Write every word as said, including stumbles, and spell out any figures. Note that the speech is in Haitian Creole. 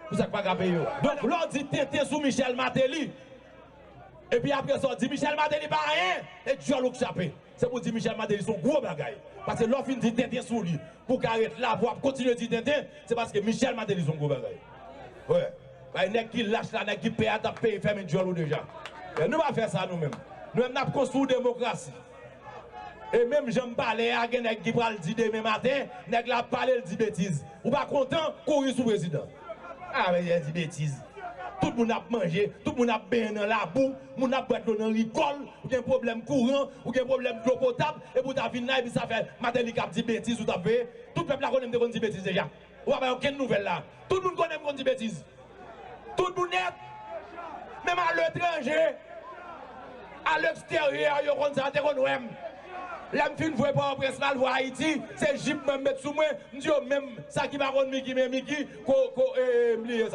Pou sa k pa ka peye yo. Donk, lè w di tenten sou Michel Martelly, epi apre sa, w di Michel Martelly pa anyen, e dyòl ou k chape. Se pou di Michel Martelly se yon gwo bagay. Paske lè w fin di tenten sou li, pou w ka ret la, pou w ap kontinye di tenten, se paske Michel Martelly se yon gwo bagay. Wi. Bay nèg ki lach la, nèg ki pè a t ap peye fèmen dyòl ou deja. E nou pa fè sa nou menm. Nou menm n ap konstwi yon demokrasi. E menm jan m pale a, gen nèg ki pral di demen maten, nèg la ap pale, l di betiz. Ou pa kontan, kouri sou prezidan. A, men, di betiz. Tout moun ap manje, tout moun ap benyen nan labou, moun ap bwè dlo nan rigòl, ou gen pwoblèm kouran, ou gen pwoblèm dlo potab, epi w ta vin la, epi sa fè Martelly k ap di betiz, ou t ap veye. Tout pèp la konnen m te konn di betiz deja. Ou pa bay okenn nouvèl la. Tout moun konnen m konn di betiz. Tout moun nèt. Menm aletranje, aleksteryè, yo konn sa, te konn wè m. Lè m fin voye Pòtoprens, m al voye Ayiti, se jip mwen m met sou mwen, m di yo menm, sa ki pa konn Miki, men Miki, ko, ko, e, e, m bliye sa.